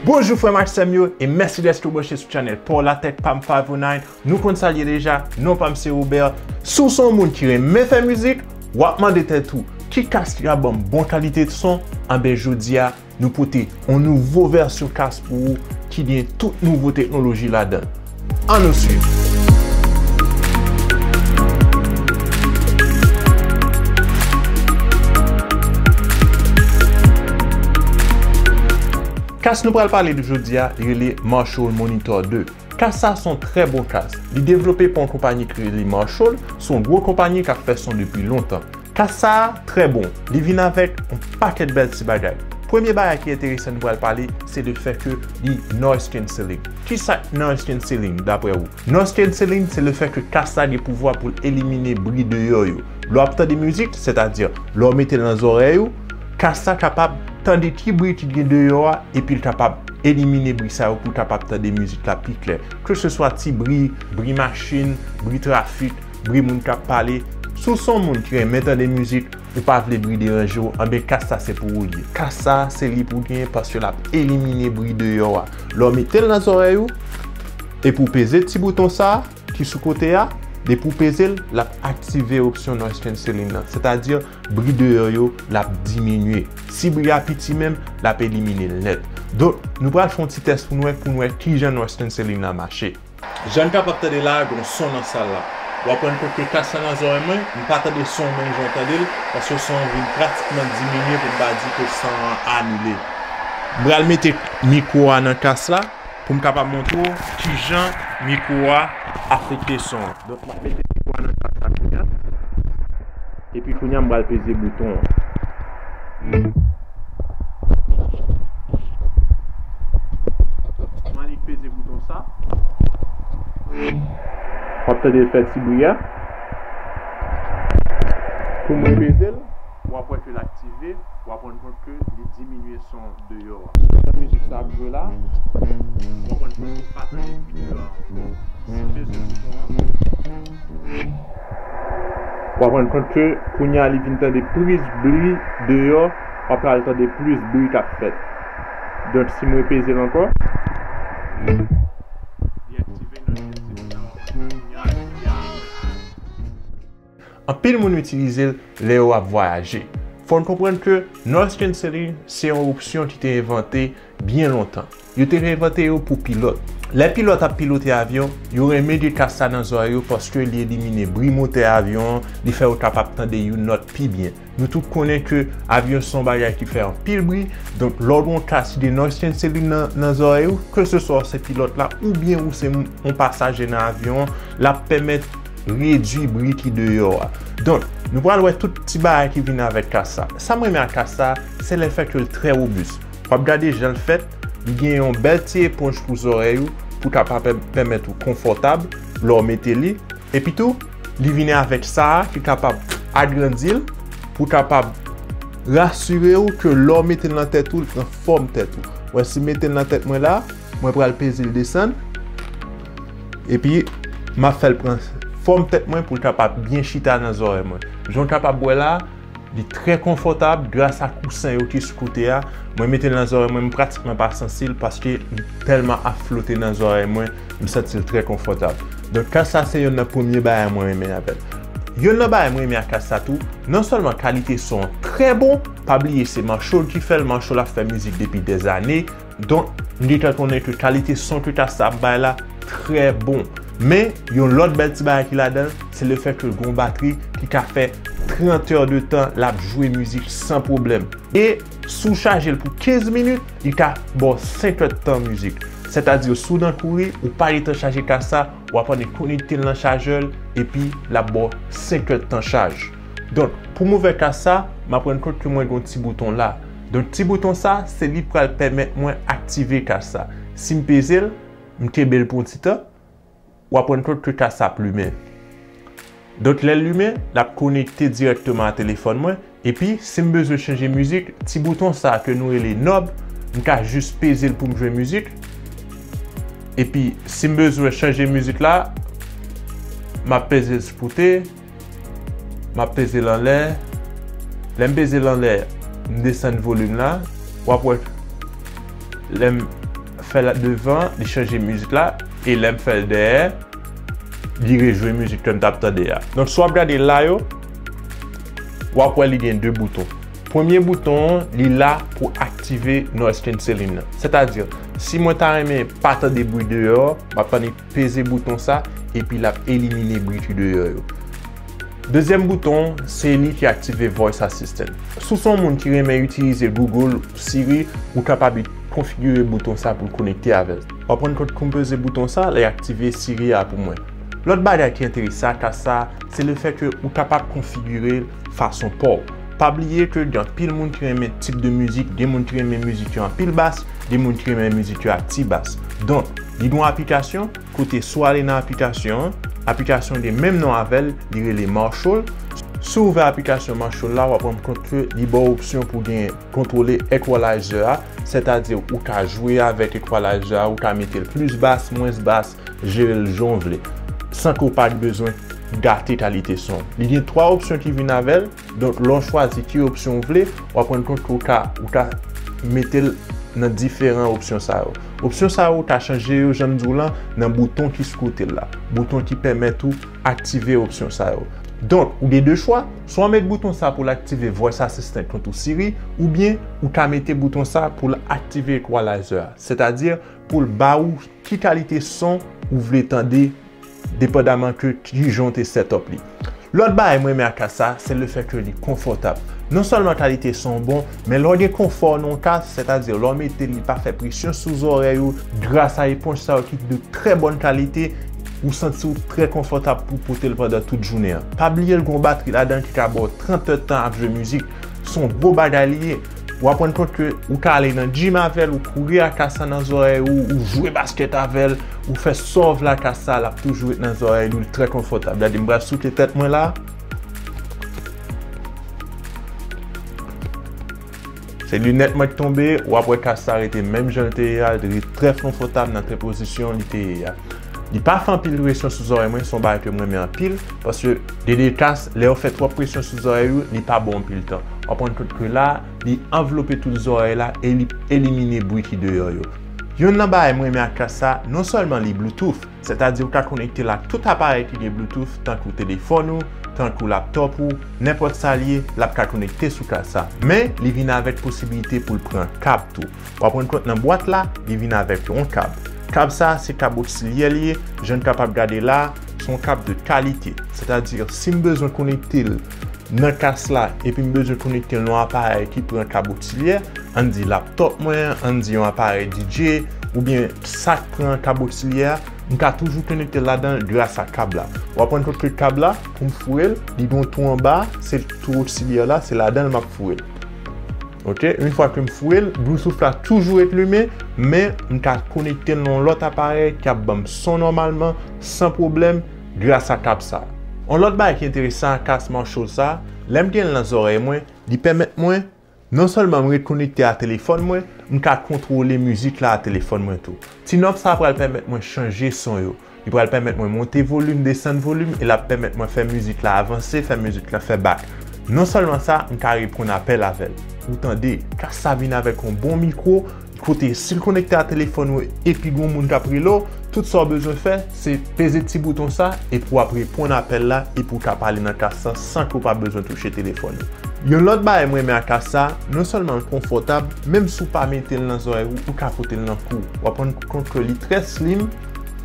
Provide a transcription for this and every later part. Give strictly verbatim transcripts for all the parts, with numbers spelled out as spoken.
Bonjou frè m ak sè m yo, e mèsi dèske w branche sou channel pa w la, tèt pa m five oh nine. Nou konn sa l ye deja, non pa m se Robert. Si w se yon moun ki renmen fè mizik, w ap mande tèt ou, ki kas ki ka ban m bon kalite son? Anben, jodi a, nou pote yon nouvo vèsyon kas pou ou ki gen tout nouvo teknoloji ladan l. Ann nou swiv. Kas nou pral pale de jodi a, li rele Marshall Monitor de. Kas sa se yon trè bon kas. Li devlope pa yon konpayi ki rele Marshall, se yon gwo konpayi k ap fè son depi lontan. Kas sa a trè bon. Li vin avèk yon pakèt bèl ti bagay. Premye bagay ki enteresan nou pral pale, se le fè ke li noise cancelling. Kisa k noise cancelling, daprè ou? Noise cancelling, se le fè ke kas sa gen pouvwa pou l elimine bri deyò yo. Lè w ap tande mizik, sètadi lè w mete l nan zòrèy ou, kas sa kapab tande ki bri ki gen deyò a, epi l kapab elimine bri sa yo pou w kapab tande mizik la pi klè. Keseswa ti bri, bri machin, bri trafik, bri moun k ap pale. Si w se yon moun ki renmen tande mizik, ou pa vle bri deranje w, anben kas sa se pou ou l ye. Kas sa se li pou w genyen paske l ap elimine bri deyò a. Lè w mete l nan zòrèy ou, epi w peze ti bouton sa ki sou kote a, depi w peze l, l ap aktive opsyon noise cancelling nan. Sètadi, bri deyò yo, l ap diminye. Si bri a piti menm, l ap elimine l nèt. Donk, nou pral fè yon ti tès pou nou wè, pou nou wè kijan noise cancelling nan mache. Jan n kapab tande la a, gen yon son nan sal la. W ap rann kont ke kas la nan zòrèy mwen, m pa tande son mwen jan w tande l, paske son an vin pratikman diminye pou m pa di ke son an anile. M pral mete mikwo a nan kas la pou m kapab montre w kijan mikwo a afekte son an. Donk, m ap mete mikwo a nan kas la kounye a. Epi kounye a, m pral peze bouton an. M annik peze bouton sa. W ap tande l fè ti bri a. Pou mwen peze l, w ap wè ke l aktive, w ap rann kont ke li diminye son deyò a. Jan mizik sa ap jwe la, w ap rann kont ke w pa tande bri deyò a ankò. Si m peze bouton an, w ap rann kont ke kounye a li vin tande plis bri deyò, w ap pral tande plis bri k ap fèt. Donk, si m repeze l ankò, li aktive nan kèk segonn la, w ap rann kont kounye a, kounye a. Anpil moun itilize l lè yo ap vwayaje. Fò n konprann ke noise cancelling se yon opsyon ki te envante byen lontan. Yo te envante yo pou pilòt. Lè pilòt ap pilote avyon, yo renmen gen kas sa nan zòrèy yo paske li elimine bri motè avyon an, li fè yo kapab tande yon nòt pi byen. Nou tout konnen ke avyon se yon bagay ki fè anpil bri, donk lè w gen yon kas ki gen noise cancelling nan, nan zòrèy ou, keseswa w se pilòt la oubyen ou se yon pasaje nan avyon an, l ap pèmèt redui bri ki deyò a. Donk, nou pral wè tout ti bagay ki vin avèk kas sa. Sa m renmen ak kas sa, se lefèt ke l trè wobis. W ap gade jan l fèt, li gen yon bèl ti eponj pou zòrèy ou, pou kapab pè-, pèmèt ou konfòtab lè w mete li. Epi tou, li vini avèk sa a ki kapab agrandi l, pou kapab rasire w ke lè w mete l nan tèt ou, l pran fòm tèt ou. Wè, si m mete l nan tèt mwen la, mwen pral peze l desann. Epi, m ap fè l pran fòm tèt mwen pou l kapab byen chita nan zòrèy mwen. Jan w kapab wè la, li trè konfòtab gras a kousen yo ki sou kote a. Mwen mete l nan zòrèy mwen, m pratikman pa santi l paske li tèlman ap flote nan zòrèy mwen, m santi l trè konfòtab. Donk, kas sa se yonn nan premye bagay mwen renmen avè l. Yonn nan bagay mwen renmen ak kas sa tou, non sèlman kalite son an trè bon, pa bliye se Marshall ki fè l, Marshall ap fè mizik depi dèzane, donk, m gentan konnen ke kalite son ke kas sa ap bay la trè bon. Men, yon lòt bèl ti bagay ki ladan l, se lefèt ke l gen yon batri ki ka fè trant è de tan l ap jwe mizik san pwoblèm. E si w chaje l pou kenz minit, li ka ba w senk è de tan mizik. Sètadi, si w nan kouri, ou pa gentan chaje kas sa, w ap annik konekte l nan chajè l, epi l ap ba w senk è de tan chaj. Donk, pou m ouvè kas sa, m ap rann kont ke mwen gen yon ti bouton la. Donk, ti bouton sa, se li k pral pèmèt mwen aktive kas sa. Si m peze l, m kenbe l pou yon ti tan, w ap rann kont ke kas sa ap limen. Donk, lè l limen, l ap konekte dirèkteman a telefòn mwen. Epi, si m bezwen chanje mizik, ti bouton sa ke nou rele knob, m ka jis peze l pou m jwe mizik. Epi, si m bezwen chanje mizik la, m ap peze l sou kote. M ap peze l anlè. Lè m peze l anlè, m desann volim la. W ap wè, lè m fè l devan, li chanje mizik la, e lè m fè l dèyè, li rejwe mizik ke m t ap tande a. Donk, si w ap gade la yo, w ap wè li gen de bouton. Premye bouton an, li la pou aktive noise cancelling nan. Sètadi, si mwen ta renmen pa tande bri deyò, m ap annik peze bouton sa, epi l ap elimine bri ki deyò yo. Dezyèm bouton, se li ki aktive Voice Assistant. Si w se yon moun ki renmen itilize Google, Siri, ou kapab konfigire bouton sa pou l konekte avè l. W ap rann kont kou m peze bouton sa, l aktive Siri a pou mwen. Lòt bagay ki enteresan ak kas sa, se lefètke ou kapab konfigire l fason pa w. Pa bliye ke gen anpil moun ki renmen tip de mizik, gen moun ki renmen mizik yo anpil bas, gen moun ki renmen mizik yo ak ti bas. Donk, li gen yon aplikasyon, kote si w ale nan aplikasyon an, aplikasyon an gen menm non avè l, li rele Marshall. Si w ouvè aplikasyon Marshall la, w ap rann kont ke li ba w opsyon pou gen kontwole equalizer a, sètadi ou ka jwe avèk equalizer a, ou ka mete l plis bas, mwens bas, jere l jan w vle, san ke w pa t bezwen gate kalite son. Li gen twa opsyon ki vin avè l, donk lè w chwazi ki opsyon w vle, w ap rann kont ke w ka, ou ka mete l nan diferan opsyon sa yo. Opsyon sa yo, ou ka chanje yo, jan m di w lan, nan bouton ki sou kote l la. Bouton ki pèmèt ou aktive opsyon sa yo. Donk, ou gen de chwa, swa w met bouton sa pou l aktive Voice Assistant kont ou Siri, oubyen ou ka mete bouton sa pou l aktive equalizer a. Sètadi, pou l ba ou ki kalite son ou vle tande, depandaman ke kijan w te set up li. Lòt bagay mwen renmen ak kas sa, se lefètke li konfòtab. Non sèlman kalite son bon, men lè w gen konfò nan yon kas, sètadi lè w mete l, li pa fè presyon sou zòrèy ou, gras a eponj sa yo ki de trè bòn kalite, ou santi w trè konfòtab pou pote l pandan tout jounen an. Pa bliye l gen yon batri ladan l ki ka ba w trant èdtan ap jwe mizik. Se yon gwo bagay li ye. W ap rann kont ke ou ka ale nan gym avè l, ou kouri ak kas sa nan zòrèy ou, ou jwe baskèt avè l, ou fè sa w vle ak kas sa, l ap toujou ret nan zòrèy ou, li trè konfòtab. Gade, m pral souke tèt mwen la. Se linèt mwen k tonbe, w ap wè kas sa rete menm jan l te ye a, li trè konfòtab nan trè pozisyon li te ye a. Li pa fè anpil presyon sou zòrèy mwen, se yon bagay ke m renmen anpil, paske de de kas, lè yo fè twòp presyon sou zòrèy ou, li pa bon anpil tan. W ap rann kont ke la, li anvlope tout zòrèy la e li elimine bri ki deyò yo. Youn nan bagay mwen renmen ak kas sa, non sèlman li Bluetooth, sètadi ou ka konekte l ak tout aparèy ki gen Bluetooth, tankou telefòn ou, tankou laptòp ou, nenpòt sa l ye, l ap ka konekte sou kas sa. Men, li vin avèk posibilite pou l pran kab tou. W ap rann kont nan bwat la, li vin avèk yon kab. Kab sa, se kab oksilyè li ye, jan n kapab gade la, se yon kab de kalite. Sètadi, si m bezwen konekte l nan kas la, epi m bezwen konekte l nan yon aparèy ki pran kab oksilyè, ann di laptòp mwen, ann di yon aparèy D J, oubyen sa k pran kab oksilyè a, m ka toujou konekte l ladan l gras a kab la. W ap rann kont ke kab la, pou m foure l, li gen yon twou anba, se twou oksilyè la, se ladan l m ap foure l. Ok, yon fwa ke m foure l, Bluetooth la toujou ret limen, men m ka konekte l nan yon lòt aparèy k ap ban m son nòmalman, san pwoblèm, gras a kab sa. Yon lòt bagay ki enteresan ak kas Marshall sa, lè m gen l nan zòrèy mwen, li pèmèt mwen, non sèlman m ret konekte a telefòn mwen, m ka kontwole mizik la a telefòn mwen tou. Ti nòb sa pral pèmèt mwen chanje son yo. Li pral pèmèt mwen monte volim, desann volim, e l ap pèmèt mwen fè mizik la avanse, fè mizik la fè back. Non sèlman sa, m ka reponn apèl avè l. Ou tande, kas sa vin avèk yon bon mikwo, kote si l konekte a telefòn ou epi gen yon moun k ap rele w, tout sa w bezwen fè, se peze ti bouton sa, epi w ap reponn apèl la, epi w ka pale nan kas sa san ke w pa bezwen touche telefòn ou. Yon lòt bagay mwen renmen ak kas sa, non sèlman l konfòtab, menm si w pa mete l nan zòrèy ou, ou ka pote l nan kou w. W ap rann kont ke li trè slim,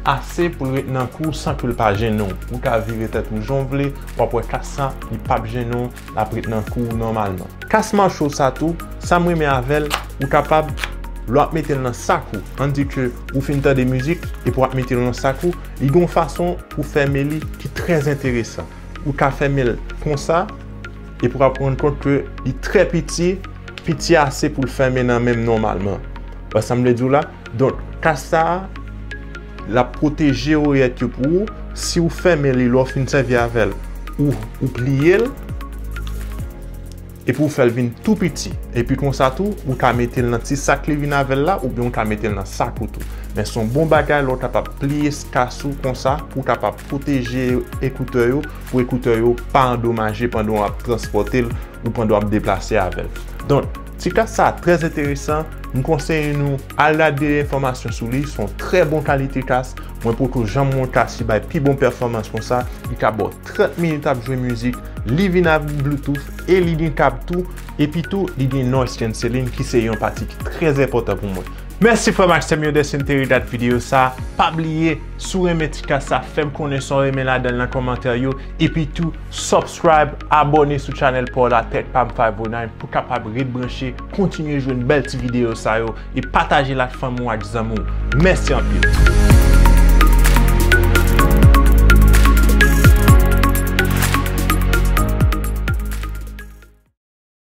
ase pou l ret nan kou w san ke l pa jennen w. Ou ka vire tèt ou jan w vle, w ap wè kas sa, li p ap jennen w, l ap ret nan kou w nòmalman. Kas Marshall sa tou, sa m renmen avè l, ou kapab, lè w ap mete l nan sak ou, ann di ke ou fin tande mizik, epi w ap mete l nan sak ou, li gen yon fason pou fèmen li ki trè enteresan. Ou ka fèmen l konsa, epi w ap rann kont ke li trè piti, piti ase pou l fèmen nan men m nòmalman. Ou wè sa m vle di w la? Donk, kas sa a, l ap pwoteje orèt yo pou ou. Si w fèmen li, lè w fin sèvi avè l, ou, ou pliye l, epi w fè l vin tou piti. Epi konsa tou, ou ka mete l nan ti sak li vin avè l la, oubyen w ka mete l nan sak ou tou. Men se yon bon bagay lè w kapab pliye kas ou konsa, pou w kapab pwoteje ekoutè yo, pou ekoutè yo pa andomaje pandan w ap transpòte l ou pandan w ap deplase avè l. Donk, Ti kas sa trè enteresan, m konseye nou al gade enfòmasyon sou li, se yon trè bon kalite kas. Mwen poko janm wè yon kas ki bay pi bon pèfòmans konsa, li ka ba w trant minit ap jwe mizik, li vin ak Bluetooth e li gen kab tou, epi tou li gen noise cancelling ki se yon pati ki trè enpòtan pou mwen. Mèsi frè m ak sè m yo dèske n te ret gad videyo sa. Pa bliye, si w renmen ti kas sa, fè m konnen sa w renmen ladan l nan kòmantè yo. Epi tou, subscribe, abòne sou channel pa w la, Tech Pam five oh nine, pou kapab ret branche, kontinye jwenn bèl ti videyo sa yo, e pataje l ak fanmi w ak zanmi w. Mèsi anpil.